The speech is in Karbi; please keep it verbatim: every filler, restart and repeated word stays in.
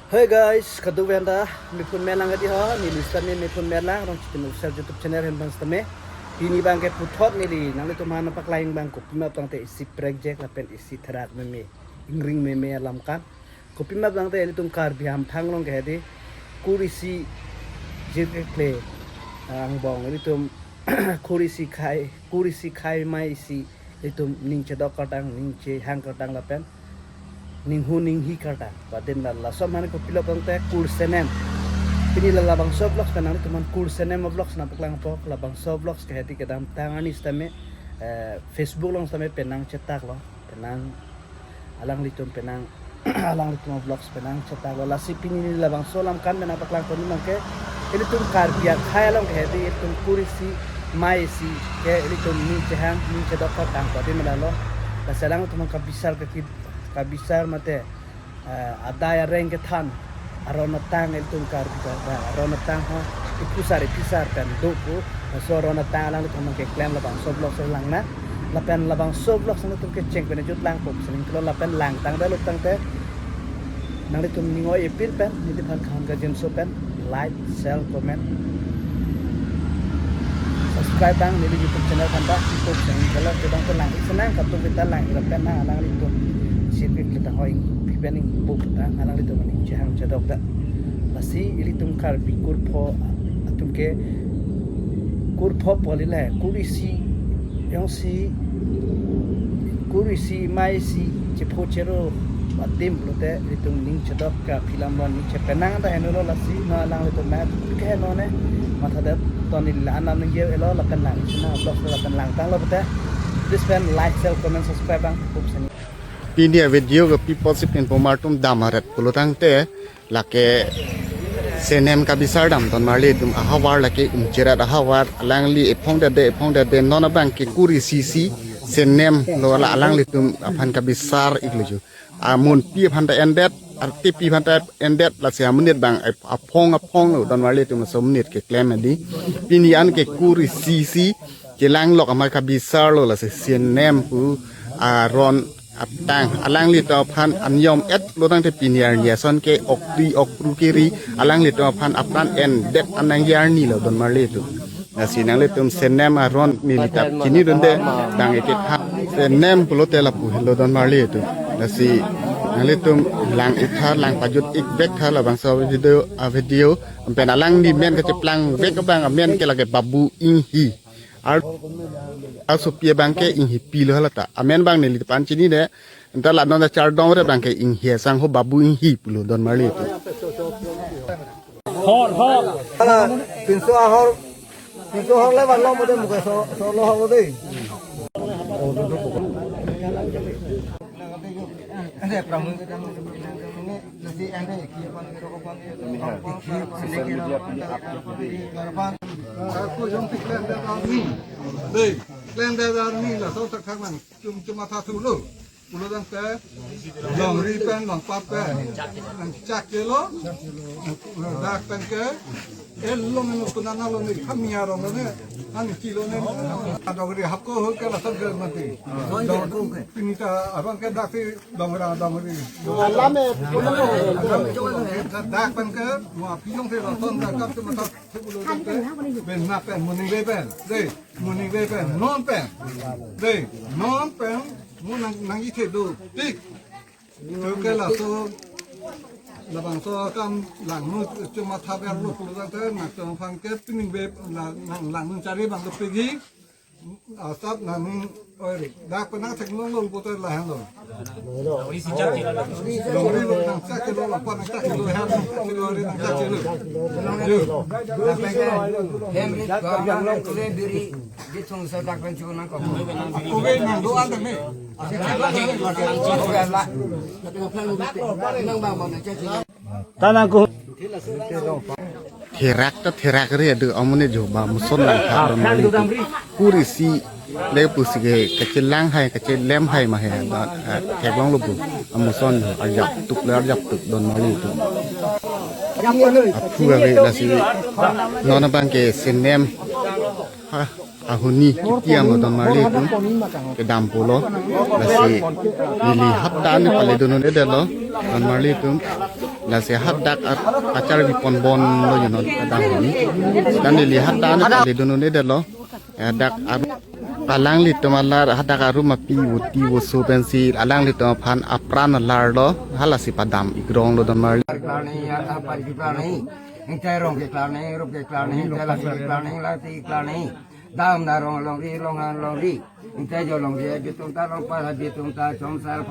Hey guys, kadokave aphanta, mephun melang kati ho, neli sitame mephun melang, Rongchitim Official YouTube channel ahin abang sitame. Pini abangke puthot neli nanglitum aphan paklang abang kopima tangte isi prekjak lapen isi therak meme, ingring meme alam kan. Kopima tangte ilitum Karbi Hamphang along ke hedi, kur isi jirkekle, ah, angbong ilitum kur isi khai, kur isi khai mai isi ilitum ning chedok kartang, ning chehang kartang lapen ning hu ning hi kartang. Padin la laso aphan kopilo tangte kur senem. Pini la labangso vlogs pen nanglitum aphan kur senem vlogs nangpaklangpo, labangso vlogs ke hedi kedamtang arni sitame, eh, Facebook along sitame penang chetaklo, penang alanglitum penang alanglitum vlogs penang chetaklo, lasi pini neli labangso alam kan pen nangpaklangponji abangke ilitum Karbi akhei along ke hedi ilitum kur isi mai isi ke ilitum ning chehang ning chedok kartang padin mela lo. Lasi alanglitum kabisar ke ki-, kabisar mate, eh, adai areng kethan aron atang ilitum Karbi Karbi aron atang ho, ipusar ipisar pen do pu. Laso aron atang alanglitum keklem labangso vlogs lang nang. Lapen labangso vlogs nanglitum kecheng pen jutlang po, sining kelo lapen langtang dalo tangte nanglitum ning oi ipin pen, neliphan kahon kajinso pen, like, share, comment, subscribe abang neli YouTube channel aphanta, YouTube channel kelo kedang pen lang-ik sinang, kadokave ta lang-ik lapen nang alanglitum sirkik letang hoi pi pen ning po ta alanglitum ning chehang chedok ta. Lasi ilitum Karbi kur pho atum ke kur pho pu le, kur isi, jongsi kur isi mai isi chepho chero adim pulote ilitum ning chedok ka philam ron ning chepenang ta henlo, lasi non alanglitum ma ke non ne matha det ton neli la-an ning ye elo lapen lang sinang vlogs lapen langtanglo pute. Please pen like, share, comment, subscribe abang pup seni. Pini avideo ke pi apotsi pinpo mar atum dam aret pulo tangte, lake senem kabisar dam don marli atum ahavar, lake Umchirat ahavar, alangli ephong dede ephong dede non abangke kur isi isi senem lo la alanglitum aphan kabisar-iklo jo. Amunpi aphanta endet, artipi aphanta endet, lasi amonit abang ap-, aphong aphong lo don marli atum, laso amonit keklem hedi. Pini an ke kur isi isi chelanglok amai kabisarlo, lasi senem pu aron atang alanglitum aphan aniyom-et lo tangte pini arni ason ke okri okru keri alanglitum aphan apran endet an nangji arni lo don marli atum. Lasi nanglitum senem aron neli ta chinidunde, bang eke tha senem pulote lapu helo don marli atum. Lasi nanglitum lang-ik tha, lang pajut-ik vek tha labangso video, avideo. Pen alangli men kacheplang vek abang amen ke lake Babu Inghi. Ar asopi abangke Inghipi lo halata. Amen abang neli pan chinine. Anta la non achar dongre abangke Inghi asangho Babu Inghi pulo don marli atum. Hor, hor. Ala, pinso ahor, pinso ahor le vanlo mode muke so, so lo hor lo dei. Dei, klem dei arni laso thakthak nang chum chum matha thulo. Pulo tangte longri pen longpat pen nangchak chelo. Dak pen ke elong eno kunana lo ni kami arong lo ne. Ani chelo ne. Dongri hapko ho ke lason ke mati. Dong pini ta abang ke dak si dongra dongri. Alam e. Dak pen ke mo aphi jongsi lason dak kap si matha thulo tangte. Ben na pen mo ning dei pen. Dei. Mo ning dei pen, non pen. Dei, non pen, mo nang, nang-ithe do tik. Toke laso, labangso akam langno chuma thaber lo pulo tangte, nang chuma aphan ke pining be, la, nang langno chari abang dopikji. Asap nang ning, oi, dak pen nang theklong lo pulote lahelo. Longri lo nang chak chelo, longpat nang chak chelo, hem nang chak chelo, ari nang chak chelo. Yo. Hem ri ko nang kle biri, di thong sa dak pen chukun nang ko. Oke, nang do an tang ni. Oke, la. Nang bang bang nang chak chelo. Tanang ko. Therak ta therak ri adu amonit jo ba muson lang tha don marli atum. Kur isi le pusi ke kachelang hai kachelem hai ma he ba, eh, theklong lo pu. Amuson jo arjap tuk le arjap tuk don marli atum. Aphu ave lasi non abangke senem. Ha, ahuni kiti amo don marli atum kedam pulo. Lasi neli hapta ni pale dunun edetlo don marli atum. Lasi hadak ar-, kacharvi ponbomlo, you know, kadam. Dan neli hadak ledun un-edetlo. Hadak ar-, alanglitum alar hadak arum api voti voso pensi alanglitum aphan apran alarlo. Halasi padam igronglo don mar. Klarni, ya, apa di klarni? Ingtai rong ke klarni, rup ke klarni, ingtai lasi ke klarni, lasi klarni. Dam na rong longri, long han longri. Ingtai jo longri, bitum ta longpa, bitum ta chomsar.